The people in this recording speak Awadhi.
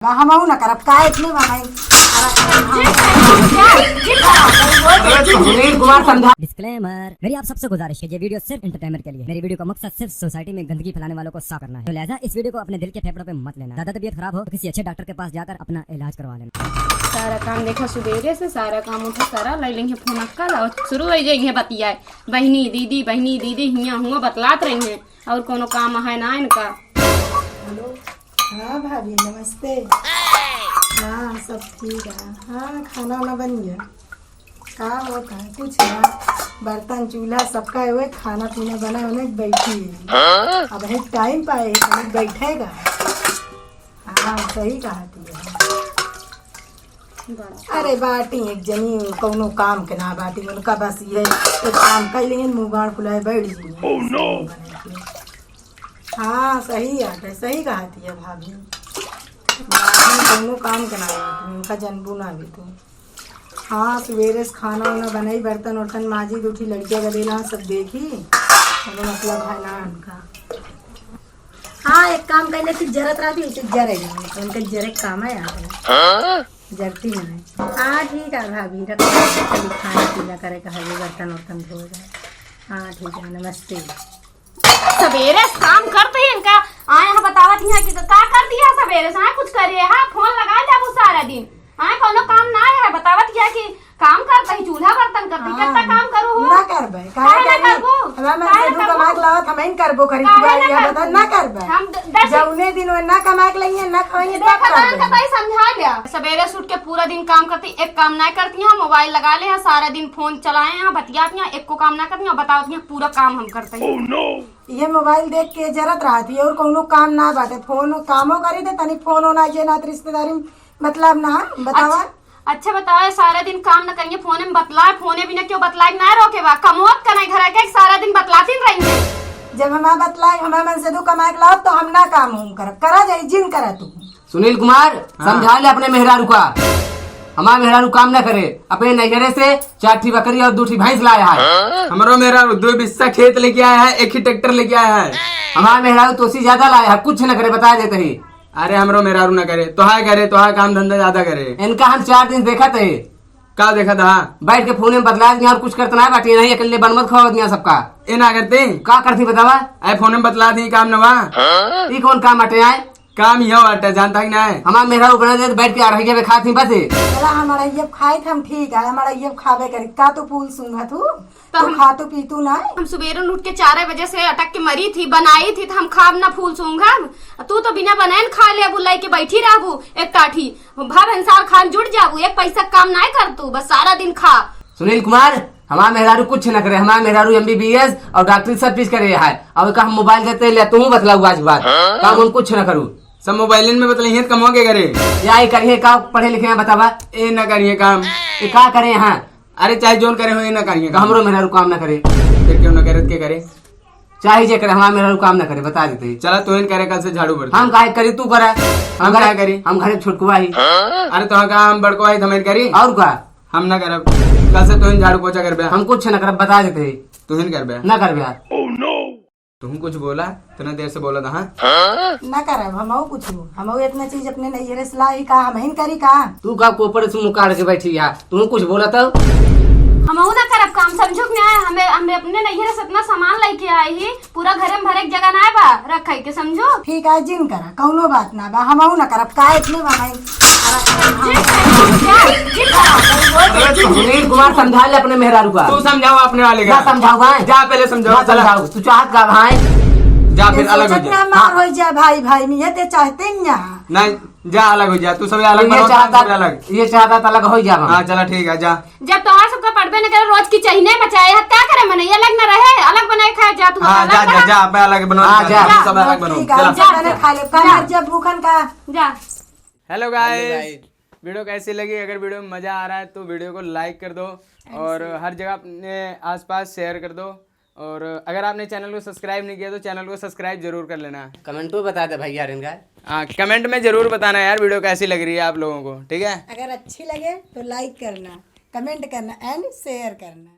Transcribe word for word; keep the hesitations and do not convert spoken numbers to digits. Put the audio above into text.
बा, हमहू ना करब, काहे इतने बा भाई? सुनील कुमार समझा। Disclaimer, मेरी आप सबसे गुजारिश है, ये video सिर्फ entertainment के लिए। मेरी video का मकसद सिर्फ society में गंदगी फैलाने वालों को साफ करना है, तो लिहाजा इस video को अपने दिल के फेफड़ों पे मत लेना। ज्यादा तबीयत खराब हो तो किसी अच्छे doctor के पास जाकर अपना इलाज करवा लेना। सारा काम देखा, सुबेरे से सारा काम उठा करा, ले लेंगे फोन अक्का, और शुरू हो जाएंगे बतियाए, बहिनी दीदी, बहिनी दीदी, हियाँ हुआ बतलात रही हैं, और कोनो काम है ना इनका। हेलो, हाँ भाभी, नमस्ते। हाँ, सब ठीक है। हाँ, खाना वाना बन गया। का होता है? कुछ ना, बर्तन चूल्हा सबका हुए, खाना पीना बना होने बैठी है। अब है टाइम पाए है, तनी बैठेगा। हाँ, सही कहा तू है। बड़ा। अरे बाटी एक जनी, कौनो काम के ना बाटी, उनका बस ये एक काम कर लेंगे, मुंह गाड़ फुलाए बैठ जाइए। Oh no! हाँ, सही बात है, सही कहा थी भाभी। बाटी कौनो काम के ना बाटी, उनका जनबू ना भी तू। हाँ, सुबेरे से खाना वाना बनाई, बर्तन उर्तन माजी, दो ठी लड़किया गदेला, सब देखी, अब मतलब है ना उनका। हाँ, एक काम कर ले, तू जरत रहा, तू इसे जरे नहीं, तो उनके जरे काम है यहाँ पे। हाँ? जरती नहीं। हाँ, ठीक है भाभी, रखो, चली खाना पीना करे, कहा ये बर्तन उर्तन धो जाए। हाँ, ठीक है, नमस्ते। सवेरे से काम करते ही इनका आए हैं, बतावत ही हैं कि का कर दिया सवेरे से, हाँ, कुछ करे, हाँ, फोन लगा जाबू सारा दिन। हाँ, कोनो काम ना है, बतावत किया कि काम करता ही, चूल्हा बर्तन करती, हाँ, कितना काम करू हो? ना करबे, काहे काहे ना करी? करबू? हमार मन काहे से ना दू करबू? कमा के लावत, हम ही करबो करी, काहे तू ना आई है, करबू? बता, ना करबे। हम द-, दस जौने दिन वो ना कमा के लइहे, ना खवाइए, तब देखा करबे। तो भाई समझा लिया। सवेरे से उठ के पूरा दिन काम करती, एक काम ना करती है, मोबाइल लगा ले हैं, सारा दिन फोन चलाए हैं, बतियाती हैं, एको काम ना करती हैं, बतावत हैं, पूरा काम हम करते हैं। ये मोबाइल देख के जरत रहती है और कौनो काम ना बाटे, फोन कामो करी दे, तनी फोन होना जे नात रिश्तेदारी में मतलब ना, बतावा। अच्छा, अच्छा बतावा, सारा दिन काम न करिए, फोने में बतलाए, फोने बिना क्यों बतलाए, ना रोके बा, कमोत का नहीं घर आके सारा दिन बतलाती रही। जब हमार बतलाए, हमार मन से दू कमाए के लाओ, तो हम ना काम हम करब, करा जाई, जिन करा तू। सुनील कुमार, हाँ। समझा ले अपने मेहरारू का, हमार मेहरारू काम ना करे, अपने नैहरे से चार ठी बकरी और दू ठी भैंस लाया है। हमरो मेहरारू दो बिस्सा खेत लेके आया है, एक ही ट्रैक्टर लेके आया है। हमार मेहरारू तोसी ज्यादा लाया है, कुछ ना करे, बता देते ही। अरे, हमरो मेहरारू ना करे, तोहार करे, तोहार काम धंधा ज्यादा करे। इनका हम चार दिन देखत है। का देखत हा? बैठ के फोन में बतला दिया और कुछ करत ना बाटी, नहीं अकेले बन मत खवा दिया सबका। ए ना करते। का करती बतावा? अरे, फोन में बतला दी, काम नवा। ई कौन काम बाटे आए? काम यह बाटे, जानता कि ना है? हमार मेहरारू बना दे, बैठ के अढ़ैया में खात ही बस। चला, हमारा ये खाए थे हम, ठीक है, हमारा ये खाबे करी। का तू फूल सूंघत हूँ? तो तो हम, खातू पीतू ना? हम सुबेरे उठ के चार बजे से अटक के मरी थी, बनाई थी, तो हम खाब ना फूल सूंघब? तू तो बिना बनाए न खा लेबू, लेके बैठी रहबू एक टाठी, भा भंसार खान जुट जाबू, एक पैसा काम ना कर तू, बस सारा दिन खा। सुनील कुमार, हमार मेहरारू कुछ न करे, हमार मेहरारू एमबीबीएस और डॉक्टरी सब चीज करे है, और का हम मोबाइल देते ले, तू बतलाऊ आज बात, काम हम कुछ न करू। सब मोबाइल में बतलाई है, कमवा के करे? या ये करिए का, पढ़े लिखे हैं, बतावा। ए ना करिए काम। ये का करे यहाँ? अरे, चाहे जोन करे हो, ये ना करिए तो काम। हमरो मेहरारू काम ना करे। फिर क्यों ना करे, के करे? चाहे जे करे, हमार मेहरारू काम ना करे, बता देते ही। चला, तू ही करे, कल से झाड़ू बर्तन। हम काहे करी, तू करा। हम हम काहे घरे, करी? हम घरे छोटकुआ ही। अरे, तो हाँ, का हम बड़को आई, तो हम करी? और का? हम ना करब। कल से तू ही झाड़ू पोछा करबे। हम कुछ ना करब, बता देते ही। तू ही करबे। ना करबे यार। तुम कुछ बोला? इतना देर से बोला था, हाँ? ना करब, हमहू कुछ, हमहू इतना चीज अपने नैहरे से लाई का, हम ही करी का? तू का कोपर से मुँह काढ़ के बैठी है, तू कुछ बोला तो? हमहू ना करब काम, समझो कि ना, हमें, हमें अपने नैहरे से इतना सामान लेके आई ही, पूरा घरे में भरे के जगह ना बा रखे के, समझो? ठीक है, जिन करा, कौनो बात ना बा, हमहू ना करब, का इतने बा भाई? सुनील कुमार, समझा ले अपने मेहरारू का। तू समझाओ अपने वाले का। ना समझाओ भाई। जा पहले समझाओ, ना चला। समझाओ, तू चाहत का भाई? जा फिर ये अलग हो सोचत जा। ना मार हाँ। हो जा भाई, भाई में ये ते चाहते ही ना। नहीं, जा अलग हो जा, तू सब अलग ये बनो, चाहता, सब अलग। ये चाहता तो अलग हो जा हम। हाँ, चला ठीक है, जा। जब तोहार सबका पढ़बे न करे, रोज की चहिने मचाए, हत्या करे मने, ये अलग न रहे, अलग बनाए खाए, जा तू हाँ, अलग जा, जा, बना। जा, अब अलग बनो, हाँ, जा, जा। तू सब अलग बनो, ठीक है, चला। जा, जा, खा ले, जा। जब भूखन का। जा। Hello Hello guys, guys। Video कैसी लगी? अगर video में मज़ा आ रहा है तो video को like कर दो और हर जगह अपने आसपास share कर दो। और अगर आपने channel को subscribe नहीं किया तो channel को subscribe जरूर कर लेना। Comment में बता दे भाई यार इनका। हाँ, comment में ज़रूर बताना यार video कैसी लग रही है आप लोगों को, ठीक है? अगर अच्छी लगे तो like करना, comment करना and share करना।